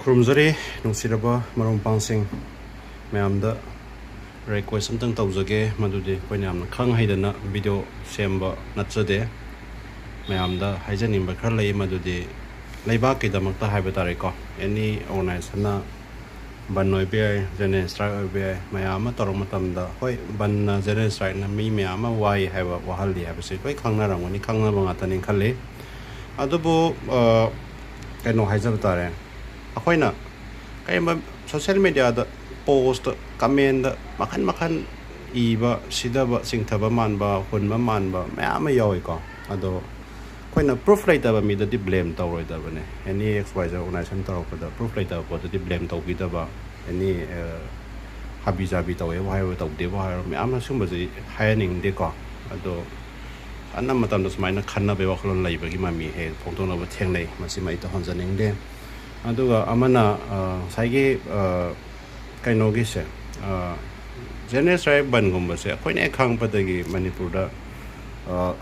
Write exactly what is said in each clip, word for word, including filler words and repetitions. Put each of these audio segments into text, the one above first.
ꯈꯨꯔꯨꯝꯖꯔꯤ, ꯅꯨꯡꯁꯤꯔꯕ ꯃꯔꯨꯞ ꯃꯄꯥꯡꯁꯤꯡ꯫ ꯃꯌꯥꯝꯗ request ꯑꯝꯇꯪ ꯇꯧꯖꯒꯦ, ꯃꯗꯨꯗꯤ ꯑꯩꯈꯣꯏꯅ ꯌꯥꯝꯅ ꯈꯪ ꯍꯩꯗꯅ video ꯁꯦꯝꯕ ꯅꯠꯆꯗꯦ꯫ ꯃꯌꯥꯝꯗ ꯍꯥꯏꯖꯅꯤꯡꯕ ꯈꯔ ꯂꯩ, ꯃꯗꯨꯗꯤ ꯂꯩꯕꯥꯛꯀꯤꯗꯃꯛꯇ ꯍꯥꯏꯕ ꯇꯥꯔꯦꯀꯣ, any organizationꯅ ꯕꯟ ꯑꯣꯏꯕ ꯌꯥꯏ, general strike ꯑꯣꯏꯕ ꯌꯥꯏ, ꯃꯌꯥꯝ ꯑꯃ ꯇꯧꯔꯛꯄ ꯃꯇꯝꯗ, ꯍꯣꯏ, ꯕꯟꯅ, general strikeꯅ ꯃꯤ ꯃꯌꯥꯝ ꯑꯃ ꯋꯥꯏ ꯍꯥꯏꯕ, ꯋꯥꯍꯜꯂꯤ ꯍꯥꯏꯕꯁꯤ ꯂꯣꯏ ꯈꯪꯅꯔꯝꯒꯅꯤ, ꯈꯪꯅꯕ ꯉꯥꯛꯇꯅꯤ ꯈꯜꯂꯤ꯫ ꯑꯗꯨꯕꯨ ꯑ, ꯀꯩꯅꯣ ꯍꯥꯏꯖꯕ ꯇꯥꯔꯦ, ꯑꯩꯈꯣꯏꯅ ꯀꯔꯤꯒꯨꯝꯕ social mediaꯗ post, commentꯗ ꯃꯈꯟ ꯃꯈꯟ ꯏꯕ, ꯁꯤꯊꯕ, ꯆꯤꯡꯊꯕ ꯃꯥꯟꯕ, ꯍꯨꯟꯕ ꯃꯥꯟꯕ ꯃꯌꯥꯝ ꯑꯃ ꯌꯥꯎꯏꯀꯣ꯫ ꯑꯗꯣ ꯑꯩꯈꯣꯏꯅ proof ꯂꯩꯇꯕ ꯃꯤꯗꯗꯤ blame ꯇꯧꯔꯣꯏꯗꯕꯅꯦ꯫ Any X Y Z organization ꯇꯧꯔꯛꯄꯗ proof ꯂꯩꯇꯕ ꯄꯣꯠꯇꯗꯤ blame ꯇꯧꯕꯤꯗꯕ꯫ Any, ꯑ, ꯍꯥꯕꯤ ꯖꯥꯕꯤ ꯇꯧꯋꯦꯕꯨ ꯍꯥꯏꯔꯣ, ꯇꯧꯗꯦꯕꯨ ꯍꯥꯏꯔꯣ, ꯃꯌꯥꯝ ꯑꯁꯤꯒꯨꯝꯕꯁꯤ ꯍꯥꯏꯍꯟꯅꯤꯡꯗꯦꯀꯣ꯫ ꯑꯗꯣ ꯑꯅꯝꯕ ꯃꯇꯝꯗ ꯁꯨꯃꯥꯏꯅ ꯈꯟꯅꯕꯒꯤ ꯋꯥꯈꯜꯂꯣꯟ ꯂꯩꯕꯒꯤ ꯃꯃꯤ ꯍꯦꯛ ꯐꯣꯡꯗꯣꯛꯅꯕ ꯊꯦꯡꯅꯩ꯫ ꯃꯁꯤꯃ ꯑꯩ ꯇꯧꯍꯟꯖꯅꯤꯡꯗꯦ꯫ ꯑꯗꯨꯒ ꯑꯃꯅ, ꯑ, ꯉꯁꯥꯏꯒꯤ, ꯑ, ꯀꯩꯅꯣꯒꯤꯁꯦ, ꯑ, general strike ꯕꯟꯒꯨꯝꯕꯁꯦ ꯑꯩꯈꯣꯏꯅ ꯍꯦꯛ ꯈꯪꯉꯛꯄꯗꯒꯤ ꯃꯅꯤꯄꯨꯔꯗ, ꯑ,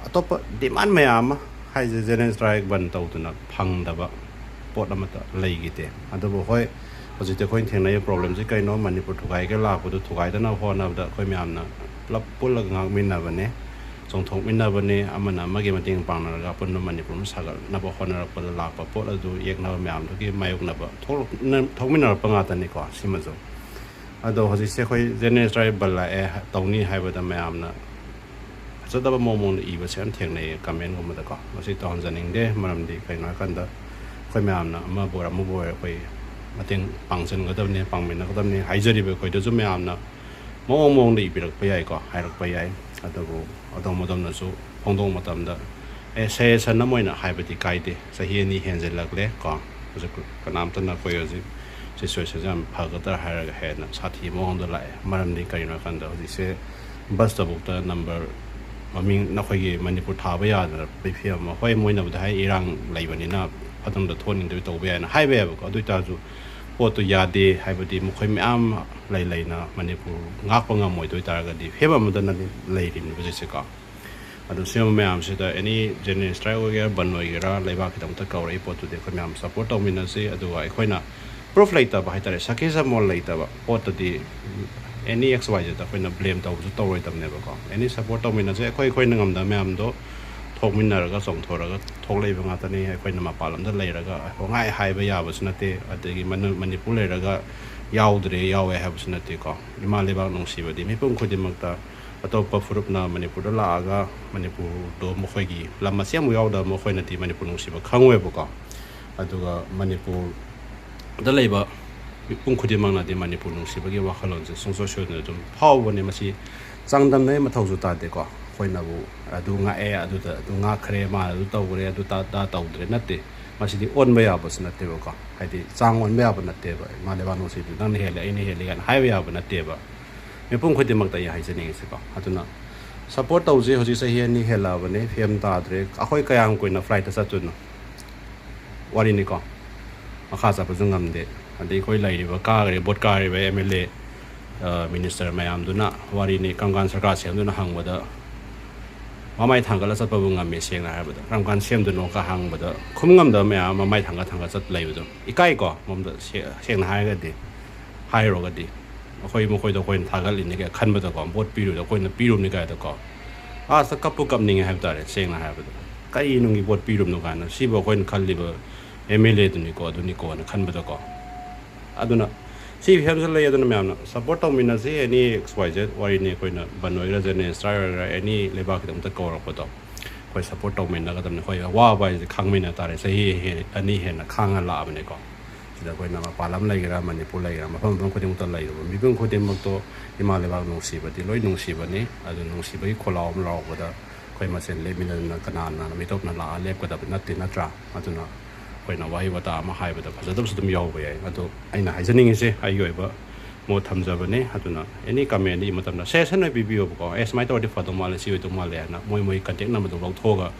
ꯑꯇꯣꯞꯄ demand ꯃꯌꯥꯝ ꯑꯃ ꯍꯥꯏꯁꯦ general strike ꯕꯟ ꯇꯧꯗꯅ ꯐꯪꯗꯕ ꯄꯣꯠ ꯑꯃꯠꯇ ꯂꯩꯈꯤꯗꯦ꯫ ꯑꯗꯨꯕꯨ ꯍꯣꯏ, ꯍꯧꯖꯤꯛꯇꯤ ꯑꯩꯈꯣꯏꯅ ꯊꯦꯡꯅꯔꯤꯕ problemꯁꯦ ꯀꯩꯅꯣ? ꯃꯅꯤꯄꯨꯔ ꯊꯨꯒꯥꯏꯒꯦ ꯂꯥꯛꯄꯗꯨ ꯊꯨꯒꯥꯏꯗꯅꯕ ꯍꯣꯠꯅꯕꯗ ꯑꯩꯈꯣꯏ ꯃꯌꯥꯝꯅ ꯄꯨꯂꯞ ꯄꯨꯜꯂꯒ ꯉꯥꯛꯃꯤꯟꯅꯕꯅꯦ, ꯆꯣꯡꯊꯣꯛꯃꯤꯟꯅꯕꯅꯦ, ꯑꯃꯅ ꯑꯃꯒꯤ ꯃꯇꯦꯡ ꯄꯥꯡꯅꯔꯒ ꯑꯄꯨꯟꯕ ꯃꯅꯤꯄꯨꯔ ꯑꯃ ꯁꯥꯒꯠꯅꯕ ꯍꯣꯠꯅꯔꯛꯄꯗ ꯂꯥꯛꯄ ꯄꯣꯠ ꯑꯗꯨ ꯌꯦꯛꯅꯕ ꯃꯌꯥꯝꯗꯨꯒꯤ ꯃꯥꯌꯣꯛꯅꯕ ꯊꯣꯛꯂꯛ-, ꯊꯣꯛꯃꯤꯟꯅꯔꯛꯄ ꯉꯥꯛꯇꯅꯤꯀꯣ ꯁꯤꯃꯁꯨ꯫ ꯑꯗꯣ ꯍꯧꯖꯤꯛꯁꯦ ꯑꯩꯈꯣꯏ general strike ꯕꯟ ꯂꯥꯛꯑꯦ, ꯇꯧꯅꯤ ꯍꯥꯏꯕꯗ ꯃꯌꯥꯝꯅ ꯐꯖꯗꯕ ꯃꯑꯣꯡ ꯃꯑꯣꯡꯗ ꯏꯕꯁꯦ ꯌꯥꯝ ꯊꯦꯡꯅꯩ commentꯒꯨꯝꯕꯗꯀꯣ꯫ ꯃꯁꯤ ꯇꯧꯍꯟꯖꯅꯤꯡꯗꯦ, ꯃꯔꯝꯗꯤ ꯀꯩꯅꯣ ꯍꯥꯏꯀꯥꯟꯗ ꯑꯩꯈꯣꯏ ꯃꯌꯥꯝꯅ ꯑꯃꯕꯨ ꯑꯣꯏꯔꯣ ꯑꯃꯕꯨ ꯑꯣꯏꯔꯣ ꯑꯩꯈꯣꯏ ꯃꯇꯦꯡ ꯄꯥꯡꯁꯤꯟꯒꯗꯕꯅꯤ, ꯄꯥꯡꯃꯤꯟꯅꯒꯗꯕꯅꯤ꯫ ꯍꯥꯏꯖꯔꯤꯕ ꯑꯩꯈꯣꯏꯗꯁꯨ ꯃꯌꯥꯝꯅ ꯃꯑꯣꯡ ꯃꯑꯣꯡꯗ ꯏꯕꯤꯔꯛꯄ ꯌꯥꯏꯀꯣ, ꯍꯥꯏꯔꯛꯄ ꯌꯥꯏ꯫ ꯑꯗꯨꯕꯨ ꯑꯗꯣꯝ ꯑꯗꯣꯝꯅꯁꯨ ꯐꯣꯡꯗꯣꯛꯄ ꯃꯇꯝꯗ, ꯑꯦ, suggestion ꯑꯃ ꯑꯣꯏꯅ ꯍꯥꯏꯕꯗꯤ ꯀꯥꯏꯗꯦ꯫ ꯆꯍꯤ ꯑꯅꯤ ꯍꯦꯟꯖꯤꯜꯂꯛꯂꯦ ꯀꯣ, ꯍꯧꯖꯤꯛ ꯀꯅꯥꯝꯇꯅ ꯑꯩꯈꯣꯏ ꯍꯧꯖꯤꯛ situationꯁꯦ ꯌꯥꯝ ꯐꯒꯗ꯭ꯔꯥ ꯍꯥꯏꯔꯒ ꯍꯦꯟꯅ ꯁꯥꯊꯤ ꯃꯑꯣꯡꯗ ꯂꯥꯛꯑꯦ꯫ ꯃꯔꯝꯗꯤ ꯀꯔꯤꯅꯣ ꯍꯥꯏꯀꯥꯟꯗ ꯍꯧꯖꯤꯛꯁꯦ busꯇꯐꯥꯎꯗ number ꯃꯃꯤꯡ ꯅꯈꯣꯏꯒꯤ ꯃꯅꯤꯄꯨꯔ ꯊꯥꯕ ꯌꯥꯗꯅ ꯐꯤꯕꯝ ꯑꯃ, ꯍꯣꯏ, ꯃꯣꯏꯅꯕꯨꯗꯤ ꯍꯥꯏ ꯏꯔꯥꯡ ꯂꯩꯕꯅꯤꯅ ꯐꯠꯇꯕꯗ ꯊꯣꯛꯍꯟꯅꯤꯡꯗꯕ ꯇꯧꯕ ꯌꯥꯏꯅ ꯍꯥꯏꯕ ꯌꯥꯏꯕꯀꯣ, ꯑꯗꯨ ꯑꯣꯏꯇꯥꯔꯁꯨ ꯄꯣꯠꯇꯨ ꯌꯥꯗꯦ ꯍꯥꯏꯕꯗꯤ ꯃꯈꯣꯏ ꯃꯌꯥꯝ ꯂꯩ ꯂꯩꯅ ꯃꯅꯤꯄꯨꯔ ꯉꯥꯛꯄ ꯉꯝꯃꯣꯏꯗꯣꯏ ꯇꯥꯔꯒꯗꯤ ꯐꯤꯕꯝ ꯑꯃꯗꯅꯗꯤ ꯂꯩꯔꯤꯕꯅꯤ ꯍꯧꯖꯤꯛꯁꯦꯀꯣ꯫ ꯑꯗꯣ ꯁꯤꯒꯨꯝꯕ ꯃꯌꯥꯝꯁꯤꯗ ꯑꯦꯅꯤ ꯖꯦꯅꯔꯦꯜ ꯁ꯭ꯇ꯭ꯔꯥꯏꯛ ꯑꯣꯏꯒꯦꯔꯥ, ꯕꯟ ꯑꯣꯏꯒꯦꯔꯥ, ꯂꯩꯕꯥꯛꯀꯤꯗꯃꯛꯇ ꯀꯧꯔꯛꯏ ꯄꯣꯠꯇꯨꯗꯤ ꯑꯩꯈꯣꯏ ꯃꯌꯥꯝ ꯁꯞꯄꯣꯔꯠ ꯇꯧꯃꯤꯟꯅꯁꯤ꯫ ꯑꯗꯨꯒ ꯑꯩꯈꯣꯏꯅ ꯄ꯭ꯔꯨꯐ ꯂꯩꯇꯕ ꯍꯥꯏꯇꯥꯔꯦ, ꯁꯈꯤ ꯁꯃꯣꯜ ꯂꯩꯇꯕ ꯄꯣꯠꯇꯗꯤ ꯑꯦꯅꯤ ꯑꯦꯛꯁ ꯋꯥꯏ ꯖꯦꯗ ꯑꯩꯈꯣꯏꯅ ꯕ꯭ꯂꯦꯝ ꯇꯧꯕꯁꯨ ꯇꯧꯔꯣꯏꯗꯕꯅꯦꯕꯀꯣ꯫ ꯑꯦꯅꯤ ꯁꯞꯄꯣꯔꯠ ꯇꯧꯃꯤꯟꯅꯁꯦ, ꯑꯩꯈꯣꯏ ꯑꯩꯈꯣꯏꯅ ꯉꯝꯗꯕ ꯃꯌꯥꯝꯗꯣ ꯊꯣꯛꯃꯤꯟꯅꯔꯒ ꯆꯣꯡꯊꯣꯔꯒ ꯊꯣꯛꯂꯛꯏꯕ ꯉꯥꯛꯇꯅꯤ꯫ ꯑꯩꯈꯣꯏꯅ ꯃꯄꯥꯟ ꯂꯝꯗ ꯂꯩꯔꯒ ꯋꯥꯉꯥꯏ ꯍꯥꯏꯕ ꯌꯥꯕꯁꯨ ꯅꯠꯇꯦ, ꯑꯗꯒꯤ ꯃꯅꯨ- ꯃꯅꯤꯄꯨꯔ ꯂꯩꯔꯒ ꯌꯥꯎꯗ꯭ꯔꯦ ꯌꯥꯎꯋꯦ ꯍꯥꯏꯕꯁꯨ ꯅꯠꯇꯦꯀꯣ꯫ ꯏꯃꯥ ꯂꯩꯕꯥꯛ ꯅꯨꯡꯁꯤꯕꯗꯤ ꯃꯤꯄꯨꯝ ꯈꯨꯗꯤꯡꯃꯛꯇ, ꯑꯇꯣꯞꯄ ꯐꯨꯔꯨꯞꯅ ꯃꯅꯤꯄꯨꯔꯗ ꯂꯥꯛꯑꯒ ꯃꯅꯤꯄꯨꯔꯗꯣ ꯃꯈꯣꯏꯒꯤ ꯂꯝ ꯃꯆꯦꯠ ꯑꯃꯨꯛ ꯌꯥꯎꯗꯕ ꯃꯈꯣꯏꯅꯗꯤ ꯃꯅꯤꯄꯨꯔ ꯅꯨꯡꯁꯤꯕ ꯈꯪꯉꯣꯏꯕꯀꯣ꯫ ꯑꯗꯨꯒ ꯃꯅꯤꯄꯨꯔꯗ ꯂꯩꯕ ꯃꯤꯄꯨꯝ ꯈꯨꯗꯤꯡꯃꯛꯅꯗꯤ ꯃꯅꯤꯄꯨꯔ ꯅꯨꯡꯁꯤꯕꯒꯤ ꯋꯥꯈꯜꯂꯣꯟꯁꯦ ꯁꯨꯡꯁꯣꯏ ꯁꯣꯏꯗꯅ ꯑꯗꯨꯝ ꯐꯥꯎꯕꯅꯦ꯫ ꯃꯁꯤ ꯆꯥꯡꯗꯝꯅꯕꯒꯤ ꯃꯊꯧꯁꯨ ꯇꯥꯗꯦꯀꯣ꯫ ꯑꯩꯈꯣꯏꯅꯕꯨ ꯑꯗꯨ ꯉꯥꯛꯑꯦ, ꯑꯗꯨꯗ ꯑꯗꯨ ꯉꯥꯛꯈ꯭ꯔꯦ, ꯃꯥꯅ ꯑꯗꯨ ꯇꯧꯈ꯭ꯔꯦ, ꯑꯗꯨ ꯇꯥ ꯇꯥ ꯇꯧꯗ꯭ꯔꯦ ꯅꯠꯇꯦ꯫ ꯃꯁꯤꯗꯤ ꯑꯣꯟꯕ ꯌꯥꯕꯁꯨ ꯅꯠꯇꯦꯕꯀꯣ꯫ ꯍꯥꯏꯗꯤ ꯆꯥꯡ ꯑꯣꯟꯕ ꯌꯥꯕ ꯅꯠꯇꯦꯕ꯫ ꯏꯃꯥ ꯂꯩꯕꯥꯛ ꯅꯨꯡꯁꯤꯕꯗꯨ ꯅꯪꯅ ꯍꯦꯜꯂꯦ, ꯑꯩꯅ ꯍꯦꯜꯂꯦ ꯀꯥꯏꯅ ꯍꯥꯏꯕ ꯌꯥꯕ ꯅꯠꯇꯦꯕ꯫ ꯃꯤꯄꯨꯝ ꯈꯨꯗꯤꯡꯃꯛꯇ ꯑꯩ ꯍꯥꯏꯖꯅꯤꯡꯉꯤꯁꯦꯀꯣ꯫ ꯑꯗꯨꯅ ꯁꯞꯄꯣꯔꯠ ꯇꯧꯁꯤ꯫ ꯍꯧꯖꯤꯛ ꯆꯍꯤ ꯑꯅꯤ ꯍꯦꯜꯂꯛꯑꯕꯅꯦ, ꯐꯤꯕꯝ ꯇꯥꯗ꯭ꯔꯦ꯫ ꯑꯩꯈꯣꯏ ꯀꯌꯥꯝ ꯀꯨꯏꯅ ꯐ꯭ꯂꯥꯏꯠꯇ ꯆꯠꯇꯣꯏꯅꯣ? ꯋꯥꯔꯤꯅꯤꯀꯣ꯫ ꯃꯈꯥ ꯆꯠꯄꯁꯨ ꯉꯝꯗꯦ꯫ ꯑꯗꯩ ꯑꯩꯈꯣꯏ ꯂꯩꯔꯤꯕ, ꯀꯥꯈ꯭ꯔꯦ, ꯚꯣꯠ ꯀꯥꯔꯤꯕ ꯑꯦꯝ ꯑꯦꯜ ꯑꯦ, ꯃꯤꯅꯤꯁꯇꯔ ꯃꯌꯥꯝꯗꯨꯅ ꯋꯥꯔꯤꯅꯤ, ꯀꯔꯝ ꯀꯥꯟ ꯁꯔꯀꯥꯔ ꯁꯦꯝꯗꯣꯏꯅꯣ ꯍꯪꯕꯗ ꯃꯃꯥꯏ ꯊꯥꯡꯒꯠꯂ ꯆꯠꯄꯕꯨ ꯉꯝꯃꯤ꯫ ꯁꯦꯡꯅ ꯍꯥꯏꯔꯕꯗ, ꯀꯔꯝ ꯀꯥꯟ ꯁꯦꯝꯗꯣꯏꯅꯣꯒ ꯍꯪꯕꯗ ꯈꯨꯝ ꯉꯝꯗꯕ ꯃꯌꯥꯝ ꯑꯃ ꯃꯃꯥꯏ ꯊꯥꯡꯒꯠ ꯊꯥꯡꯒꯠ ꯆꯠ ꯂꯩꯕꯗꯣ ꯏꯀꯥꯏꯀꯣ꯫ ꯃꯔꯝꯗ ꯁꯦ- ꯁꯦꯡꯅ ꯍꯥꯏꯔꯒꯗꯤ, ꯍꯥꯏꯔꯨꯔꯒꯗꯤ ꯑꯩꯈꯣꯏ ꯃꯈꯣꯏꯗ ꯑꯩꯈꯣꯏꯅ ꯊꯥꯒꯠꯂꯤꯅꯦ ꯀꯥꯏ ꯈꯟꯕꯗꯀꯣ, ꯚꯣꯠ ꯄꯤꯔꯨꯕꯗ ꯑꯩꯈꯣꯏꯅ ꯄꯤꯔꯨꯕꯅꯤ ꯀꯥꯏꯗꯀꯣ, ꯑꯁꯇ ꯀꯞꯄꯨ ꯀꯞꯅꯤꯡꯉꯦ ꯍꯥꯏꯕ ꯇꯥꯔꯦ꯫ ꯁꯦꯡꯅ ꯍꯥꯏꯔꯕꯗ, ꯀꯔꯤ ꯅꯨꯡꯒꯤ ꯚꯣꯠ ꯄꯤꯔꯨꯕꯅꯣ ꯀꯥꯏꯅ, ꯁꯤꯕꯨ ꯑꯩꯈꯣꯏꯅ ꯈꯜꯂꯤꯕ ꯑꯦꯝ ꯑꯦꯜ ꯑꯦꯗꯨꯅꯤꯀꯣ, ꯑꯗꯨꯅꯤꯀꯣꯅ ꯈꯟꯕꯗꯀꯣ꯫ ꯑꯗꯨꯅ ꯁꯤ ꯐꯤꯕꯝꯁꯤꯗ ꯂꯩ꯫ ꯑꯗꯨꯅ ꯃꯌꯥꯝꯅ ꯁꯞꯄꯣꯔꯠ ꯇꯧꯃꯤꯟꯅꯁꯤ꯫ ꯑꯦꯅꯤ ꯑꯦꯛꯁ ꯋꯥꯏ ꯖꯦꯠ ꯋꯥꯔꯤꯅꯤ꯫ ꯑꯩꯈꯣꯏꯅ ꯕꯟ ꯑꯣꯏꯒꯦꯔꯥ, ꯖꯦꯅꯔꯦꯜ ꯁ꯭ꯇ꯭ꯔꯥꯏꯛ ꯑꯣꯏꯒꯦꯔꯥ, ꯑꯦꯅꯤ ꯂꯩꯕꯥꯛꯀꯤꯗꯃꯛꯇ ꯀꯧꯔꯛꯄꯗꯣ ꯑꯩꯈꯣꯏ ꯁꯞꯄꯣꯔꯠ ꯇꯧꯃꯤꯟꯅꯒꯗꯕꯅꯤ꯫ ꯑꯩꯈꯣꯏ ꯑꯋꯥꯕ ꯍꯥꯏꯁꯦ ꯈꯪꯃꯤꯟꯅ ꯇꯥꯔꯦ꯫ ꯆꯍꯤ ꯍꯦ- ꯑꯅꯤ ꯍꯦꯟꯅ ꯈꯥꯡꯉ ꯂꯥꯛꯑꯕꯅꯤꯀꯣ꯫ ꯁꯤꯗ ꯑꯩꯈꯣꯏꯅ ꯃꯄꯥꯟ ꯂꯝ ꯂꯩꯒꯦꯔꯥ, ꯃꯅꯤꯄꯨꯔ ꯂꯩꯒꯦꯔꯥ, ꯃꯐꯝ ꯃꯐꯝ ꯈꯨꯗꯤꯡꯃꯛꯇ ꯂꯩꯔꯤꯕ ꯃꯤꯄꯨꯝ ꯈꯨꯗꯤꯡꯃꯛꯇꯣ ꯏꯃꯥ ꯂꯩꯕꯥꯛ ꯅꯨꯡꯁꯤꯕꯗꯤ ꯂꯣꯏ ꯅꯨꯡꯁꯤꯕꯅꯤ꯫ ꯑꯗꯨ ꯅꯨꯡꯁꯤꯕꯒꯤ ꯈꯣꯜꯂꯥꯎ ꯑꯃ ꯂꯥꯎꯕꯗ ꯑꯩꯈꯣꯏ ꯃꯁꯦꯟ ꯂꯦꯞꯃꯤꯟꯅꯗꯅ ꯀꯅꯥꯅ ꯃꯤꯇꯣꯞꯅ ꯂꯥꯛꯑ ꯂꯦꯞꯀꯗꯕ ꯅꯠꯇꯦ, ꯅꯠꯇ꯭ꯔꯥ? ꯑꯗꯨꯅ ꯑꯩꯈꯣꯏꯅ ꯋꯥꯍꯩ ꯋꯥꯇꯥ ꯑꯃ ꯍꯥꯏꯕꯗ ꯐꯖꯗꯕꯁꯨ ꯑꯗꯨꯝ ꯌꯥꯎꯕ ꯌꯥꯏ꯫ ꯑꯗꯣ ꯑꯩꯅ ꯍꯥꯏꯖꯅꯤꯡꯉꯤꯁꯦ, ꯑꯩꯒꯤ ꯑꯣꯏꯕ ꯃꯣꯠ ꯊꯝꯖꯕꯅꯦ꯫ ꯑꯗꯨꯅ ꯑꯦꯅꯤ ꯀꯃꯦꯟ ꯏꯕ ꯃꯇꯝꯗ ꯁꯖꯦꯁꯟ ꯑꯣꯏꯅ ꯄꯤꯕꯤꯌꯣꯕꯀꯣ꯫ "ꯑꯦ, ꯁꯨꯃꯥꯏꯅ ꯇꯧꯔꯗꯤ ꯐꯗꯧ ꯃꯥꯜꯂꯦ, ꯁꯤ ꯑꯣꯏꯗꯧ ꯃꯥꯜꯂꯦ" ꯍꯥꯏꯅ ꯃꯣꯏ ꯃꯣꯏ ꯀꯟꯇꯦꯛ ꯅꯝꯕꯔꯗꯣ ꯂꯧꯊꯣꯛꯑꯒ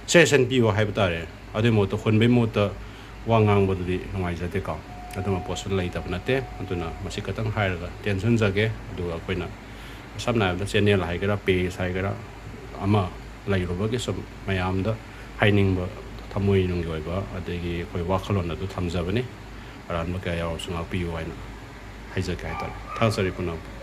ꯁꯖꯦꯁꯟ ꯄꯤꯌꯣ ꯍꯥꯏꯕ ꯇꯥꯔꯦ꯫ ꯑꯗꯨꯒꯤ ꯃꯍꯨꯠꯇ ꯍꯨꯟꯕꯩ ꯃꯍꯨꯠꯇ ꯋꯥ ꯉꯥꯡꯕꯗꯨꯗꯤ ꯅꯨꯡꯉꯥꯏꯖꯗꯦꯀꯣ꯫ ꯑꯗꯨꯝꯕ ꯄꯣꯠꯁꯨ ꯂꯩꯇꯕ ꯅꯠꯇꯦ꯫ ꯑꯗꯨꯅ ꯃꯁꯤ ꯈꯛꯇꯪ ꯍꯥꯏꯔꯒ ꯇꯦꯟꯁꯤꯟꯖꯒꯦ꯫ ꯑꯗꯨꯒ ꯑꯩꯈꯣꯏꯅ ꯁꯝꯅ ꯍꯥꯏꯔꯕꯗ ꯆꯦꯟꯅꯦꯜ ꯍꯥꯏꯒꯦꯔꯥ, ꯄꯦꯖ ꯍꯥꯏꯒꯦꯔꯥ, ꯑꯃ ꯂꯩꯔꯨꯕꯒꯤ ꯁꯨꯝ ꯃꯌꯥꯝꯗ ꯍꯥꯏꯅꯤꯡꯕ, ꯊꯃꯣꯏꯅꯨꯡꯒꯤ ꯑꯣꯏꯕ, ꯑꯗꯒꯤ ꯑꯩꯈꯣꯏ ꯋꯥꯈꯜꯂꯣꯟ ꯑꯗꯨ ꯊꯝꯖꯕꯅꯤ꯫ ꯑꯔꯥꯟꯕ ꯀꯌꯥ ꯌꯥꯎꯔꯁꯨ ꯉꯥꯛꯄꯤꯌꯨ ꯍꯥꯏꯅ ꯍꯥꯏꯖꯒꯦ ꯍꯥꯏꯇꯥꯔꯦ꯫ ꯊꯥꯒꯠꯆꯔꯤ ꯄꯨꯝꯅꯃꯛ꯫